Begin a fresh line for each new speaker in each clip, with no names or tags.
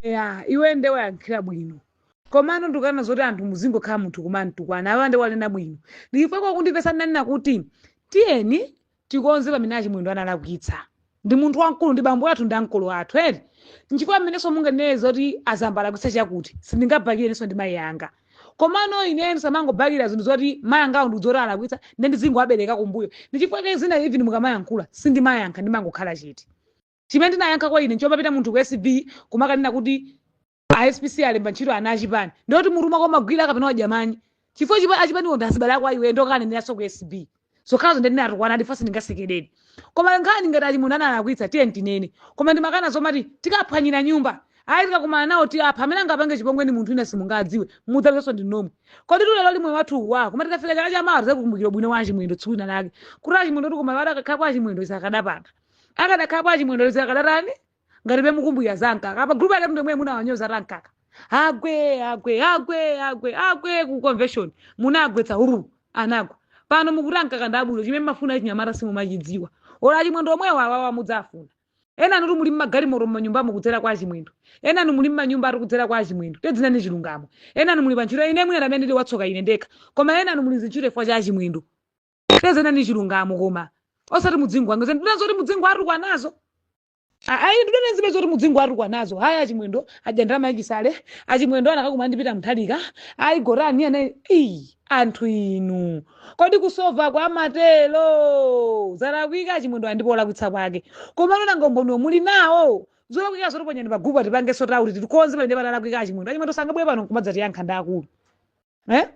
Ya, iwe nde wayankhira bwino. Komano ndikana zoti anthu muzingokhala munthu kumantukwana, awa nde wanena bwino. Ndifukwa kundipesa nanena kuti tiyeni tikonze pamene achimwendo analakwitsa. Ndi munthu wamkulu, ndi bambo athu, ndi ankolo athu, eti. Nchifukwa mmenenso munganene zoti azamba alakwitsa chakuti, sindingabakire nenso ndi mayi anga. Komano ine ndisamangobakira zinthu zoti mayi angawo ndikudzoti alakwitsa, nde ndizingowabereka kumbuyo. Ndichifukwa ke zina even mukamayankhula sindimayankha, ndimangokhala chete. Chimene ndinayankha kwa ine nchomapita munthu ku SB kumakanena kuti a SPC alemba ntchito ana achipani, ndoti mutu mwako magwira kapena wadyamanyi, chifukwa achipaniwo ndi azibale ako aiwe, ndokaneneranso ku SB zokhazo. Ndinatukwana ndifa, sindingasekerere. Koma nkhani ngati achimwendo analakwitsa, tiye tinene. Koma ndimakana zomati tikaphwanyira nyumba, ayi, tikakumana nawo tiapha. Amene angapange chipongwe ndi munthu ina simungadziwe, mudzapenso ndi nomwe. Kodi tulero limwe wathu wa koma tikafika chaka chamawa tizakukumbukira bwino wa achimwendo tsiku lina lake kuti achimwendo tikoma adakakhala achimwendo izi akadapanga, akadakhala achimwendo izi akadatani. Ngati bemukumbukira za mkaka apa group yake ndimwe munawanyoza ta mkaka, agwe agwe agwe agwe agwe ku convention, munagwetsa uru anagwa. Pano mukuti amkaka ndi abwino. Chimene mafuna chinyamata simumachidziwa. Ora achimwendo omwewo awawa mudzafuna. Ena anu muli mmagalimoto mmanyumbamo kudzera kwa achimwendo, ena anu muli mmanyumba ati kudzera kwa achimwendo. Tedzinani chilungamo. Ena anu muli pa ntchito, ine mwina amene ndili watsoka ine ndekha, koma ena anu muli zintchito chifukwa cha achimwendo. Tedzinani chilungamo, koma osati mudzingo wanga ndina zoti mudzingo atukwa nazo. Ayi, ndidone zibe zoti mudzingo atukwa nazo. Haya, achimwendo adya ndalama yachisale, achimwendo anakakuma ndipita mthalika, ayi, gorani ana iyi. Anthu inu, kodi kusova kwa matelo zalakwika? Achimwendo andipo olakwitsa kwake, koma nona ngomboniwo muli nawo zolakwika zotiponyani pa group, atipangenso tauti tikonze pamene panalakwika achimwendo. Achimwendo sangabwere pano nkumadzatiyankha ndi akulu, eh?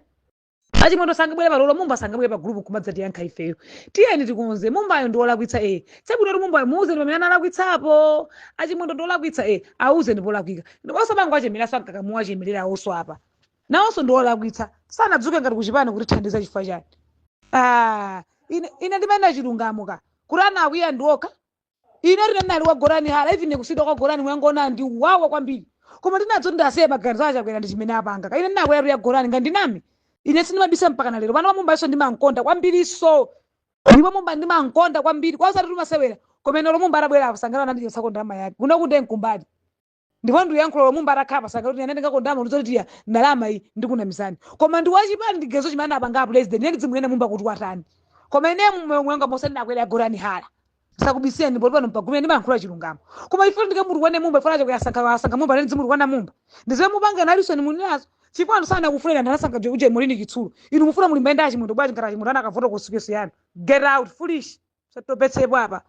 Achimwendo sangabwere pano, mumba sangabwere pa group nkumadzatiyankha ifeyo. Tiyeni tikonze. Mumbayo ndi olakwitsa, eh, chabwino kuti mumbayo muuzeni pamene analakwitsapo. Achimwendo ndi olakwitsa, eh, auzeni polakwika. Osamango achemeranso ankaka muwachemerera awonso apa, nawonso ndi olakwitsa, sanadzuke ngati kuchipani kuti thandiza chifukwa chani. Ah, ine ndimayenda chilungamo ka kuti anakwiya ndi okha. Ine ndinali wa Gorani Hala, even kusidwa kwa Gorani mwangoona ndi wawa kwambiri, koma ndinadzo ndasiye maganizo achakwera ndi chimene apanga ka. Ine ndinakwera ya Gorani ngandinami, ine sindimabisa mpaka na lero pano. Mumba iso ndimankonda kwambiriso, ndipo mumba ndimankonda kwambiri kwasati timasewera. Koma ine mumba atabwera apo sangala anandichotsako ndalama yake kuno kunde nkumbali, ndipo ndiyankhula mumba atakhala pasanga kuti ine ndingakondama ndizoti ndalama iyi ndikunamizani, koma ndi wachipani ndigezo chimene anapanga a president. Ine ndizimuyena mumba kuti watani, koma ine mmoyo mwanga mose ndinakwera Gorani Hala, sakubiseni poti pano mpagumene ndimayankhula chilungamo. Koma ife ndikemutukwane mumba ifana chakuyasankha asankha mumba, ine ndizimutukwana mumba ndiziwe mupange nalisoni muninazo chifukwa anthu sana kufunira. Anthu anasankha uje mulini chitsulo, inu mufuna mulimba ndi achimwendo bwanji ngati achimwendo anakavota ku sikesi yanu? Get out, foolish, satopetsepo apa.